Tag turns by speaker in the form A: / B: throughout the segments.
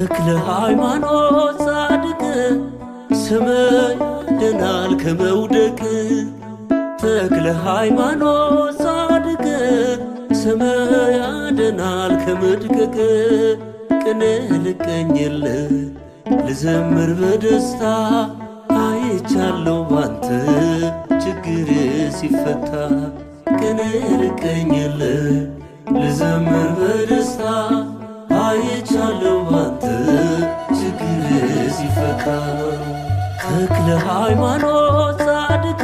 A: ተክለ ሃይማኖት ጻድቅ ስምህ ያድናል ከመውደቅ። ተክለ ሃይማኖት ጻድቅ ስምህ ያድናል ከመድቀቅ። ቅኔ ልቀኝልህ ልዘምር በደስታ፣ አይቻለሁ ባንተ ችግር ሲፈታ። ቅኔ ልቀኝልህ ልዘምር በደስታ፣ አይቻለሁ ባንተ ችግር ሲፈታ። ተክለ ሃይማኖት ጻድቅ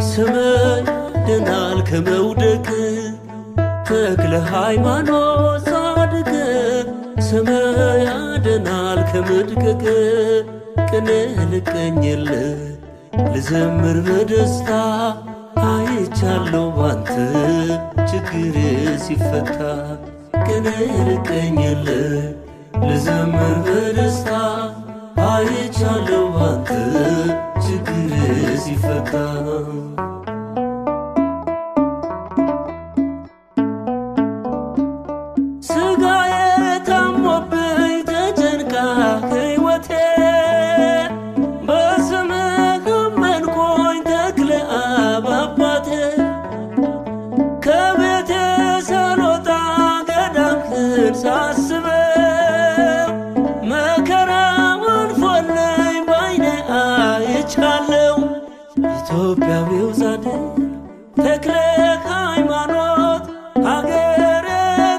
A: ስምህ ያድናል ከመውደቅ። ተክለ ሃይማኖት ጻድቅ ስምህ ያድናል ከመድቀቅ። ቅኔ ልቀኝልህ ልዘምር በደስታ፣ አይቻለሁ ባንተ ችግር ሲፈታ። ቅኔ ልቀኝልህ ልዘምር በደስታ፣ አይቻለሁ ባንተ ችግር ሲፈታ። ስጋዬ ታሞብኝ ተጨንቃ ሕይወቴ፣ በስምህ አመንኩኝ ተክለ አብ አባቴ። ከቤቴ ሳልወጣ ገዳምህን ሳስበው፣ መከራው አልፎልኝ ባይኔ አይቻለው። ኢትዮጵያዊው ጻድቅ ተክለ ሃይማኖት ሀገረ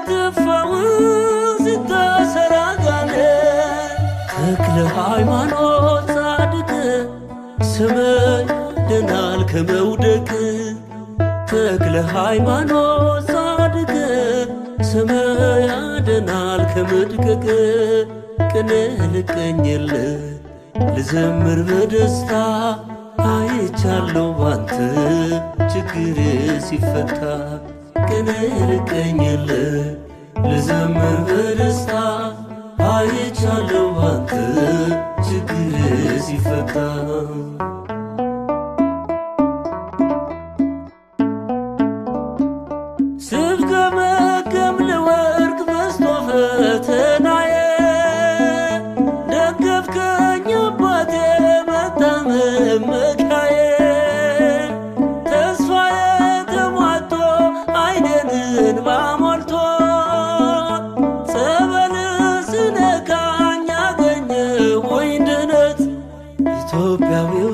A: ትፈውስ ተሰራጋለ። ተክለ ሃይማኖት ጻድቅ ስምህ ያድናል ከመውደቅ። ተክለ ሃይማኖት ጻድቅ ስምህ ያድናል ከመድቀቅ። ቅኔ ልቀኝልህ ልዘምር በደስታ፣ አይቻለሁ ባንተ ችግር ሲፈታ። ቅኔ ልቀኝልህ ልዘምር በደስታ፣ አይቻለሁ ባንተ ችግር ሲፈታ። ስፍገመገም ልወድቅ በዝቶ ፈተናዬ፣ ደገፍከኝ አባቴ መታመመኪያዬ። ተስፋዬ ተሟጦ ዓይኔን እንባ ሞልቶ፣ ጸበል ስነካኝ አገኘሁኝ ድነት። ኢትዮጵያዊው